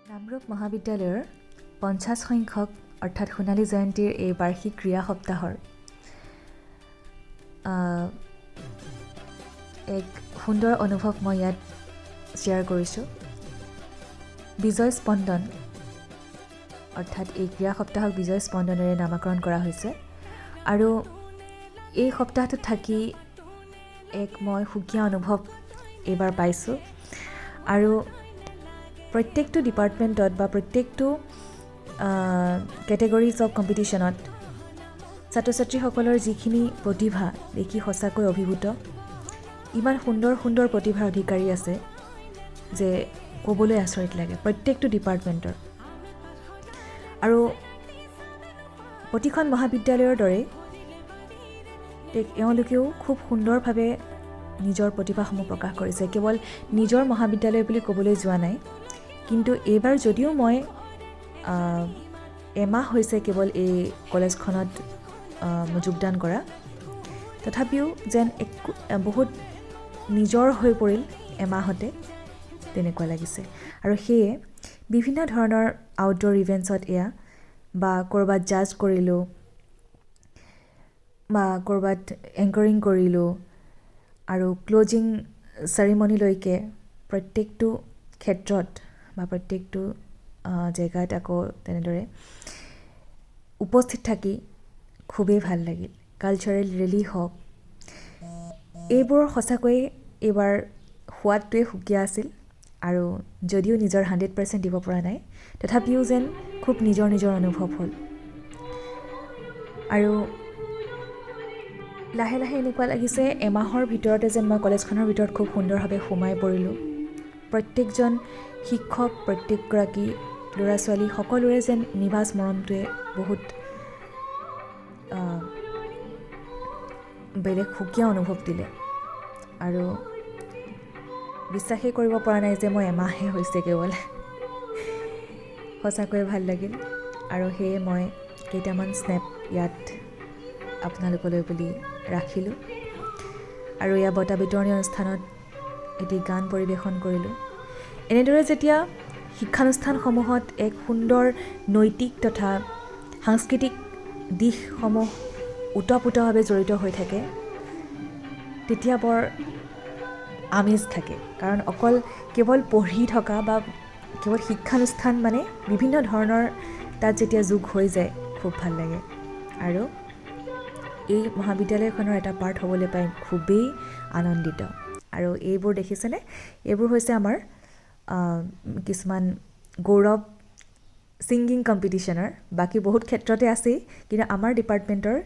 নামৰূপ মহাবিদ্যালয়ৰ 50 সংখ্যক অৰ্থাৎ সোণালী জয়ন্তীৰ এই বাৰ্ষিক ক্ৰীড়া সপ্তাহৰ এক সুন্দৰ অনুভৱ মই ইয়াত শ্বেয়াৰ কৰিছোঁ। বিজয় স্পন্দন, অৰ্থাৎ এই ক্ৰীড়া সপ্তাহক বিজয় স্পন্দনেৰে নামাকৰণ কৰা হৈছে আৰু এই সপ্তাহটোত থাকি এক মই সুকীয়া অনুভৱ এইবাৰ পাইছোঁ। আৰু প্ৰত্যেকটো ডিপাৰ্টমেণ্টত বা প্ৰত্যেকটো কেটেগৰিজ অফ কম্পিটিশ্যনত ছাত্ৰ ছাত্ৰীসকলৰ যিখিনি প্ৰতিভা দেখি সঁচাকৈ অভিভূত। ইমান সুন্দৰ সুন্দৰ প্ৰতিভাৰ অধিকাৰী আছে যে ক'বলৈ আচৰিত লাগে প্ৰত্যেকটো ডিপাৰ্টমেণ্টৰ। আৰু প্ৰতিখন মহাবিদ্যালয়ৰ দৰেই এওঁলোকেও খুব সুন্দৰভাৱে নিজৰ প্ৰতিভাসমূহ প্ৰকাশ কৰিছে। কেৱল নিজৰ মহাবিদ্যালয় বুলি ক'বলৈ যোৱা নাই, কিন্তু এইবাৰ যদিও মই এমাহ হৈছে কেৱল এই কলেজখনত যোগদান কৰা, তথাপিও যেন একো বহুত নিজৰ হৈ পৰিল এমাহতে, তেনেকুৱা লাগিছে। আৰু সেয়ে বিভিন্ন ধৰণৰ আউটড'ৰ ইভেণ্টছত এয়া বা ক'ৰবাত জাজ কৰিলোঁ বা ক'ৰবাত এংকৰিং কৰিলোঁ আৰু ক্ল'জিং চেৰিমনিলৈকে প্ৰত্যেকটো ক্ষেত্ৰত বা প্ৰত্যেকটো জেগাত আকৌ তেনেদৰে উপস্থিত থাকি খুবেই ভাল লাগিল। কালচাৰেল ৰেলী হওক, এইবোৰ সঁচাকৈয়ে এইবাৰ সোৱাদটোৱে সুকীয়া আছিল। আৰু যদিও নিজৰ 100% দিব পৰা নাই, তথাপিও যেন খুব নিজৰ নিজৰ অনুভৱ হ'ল। আৰু লাহে লাহে এনেকুৱা লাগিছে, এমাহৰ ভিতৰতে যেন মই কলেজখনৰ ভিতৰত খুব সুন্দৰভাৱে সোমাই পৰিলোঁ। প্ৰত্যেকজন শিক্ষক, প্ৰত্যেকগৰাকী ল'ৰা ছোৱালী, সকলোৰে যেন নিভাঁজ মৰমটোৱে বহুত বেলেগ সুকীয়া অনুভৱ দিলে। আৰু বিশ্বাসেই কৰিব পৰা নাই যে মই এমাহহে হৈছে কেৱল। সঁচাকৈয়ে ভাল লাগিল আৰু সেয়ে মই কেইটামান স্নেপ ইয়াত আপোনালোকলৈ বুলি ৰাখিলোঁ। আৰু এয়া বঁটা বিতৰণী অনুষ্ঠানত এটি গান পৰিৱেশন কৰিলোঁ। এনেদৰে যেতিয়া শিক্ষানুষ্ঠানসমূহত এক সুন্দৰ নৈতিক তথা সাংস্কৃতিক দিশসমূহ ওতপ্ৰোতভাৱে জড়িত হৈ থাকে, তেতিয়া বৰ আমেজ থাকে। কাৰণ অকল কেৱল পঢ়ি থকা বা কেৱল শিক্ষানুষ্ঠান মানে বিভিন্ন ধৰণৰ তাত যেতিয়া যোগ হৈ যায়, খুব ভাল লাগে। আৰু এই মহাবিদ্যালয়খনৰ এটা পাৰ্ট হ'বলৈ পাই খুবেই আনন্দিত। আৰু এইবোৰ দেখিছেনে? এইবোৰ হৈছে আমাৰ কিছুমান গৌৰৱ ছিংগিং কম্পিটিশ্যনৰ। বাকী বহুত ক্ষেত্ৰতে আছেই, কিন্তু আমাৰ ডিপাৰ্টমেণ্টৰ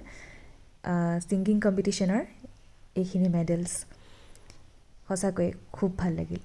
ছিংগিং কম্পিটিশ্যনৰ এইখিনি মেডেলছ। সঁচাকৈ খুব ভাল লাগিল।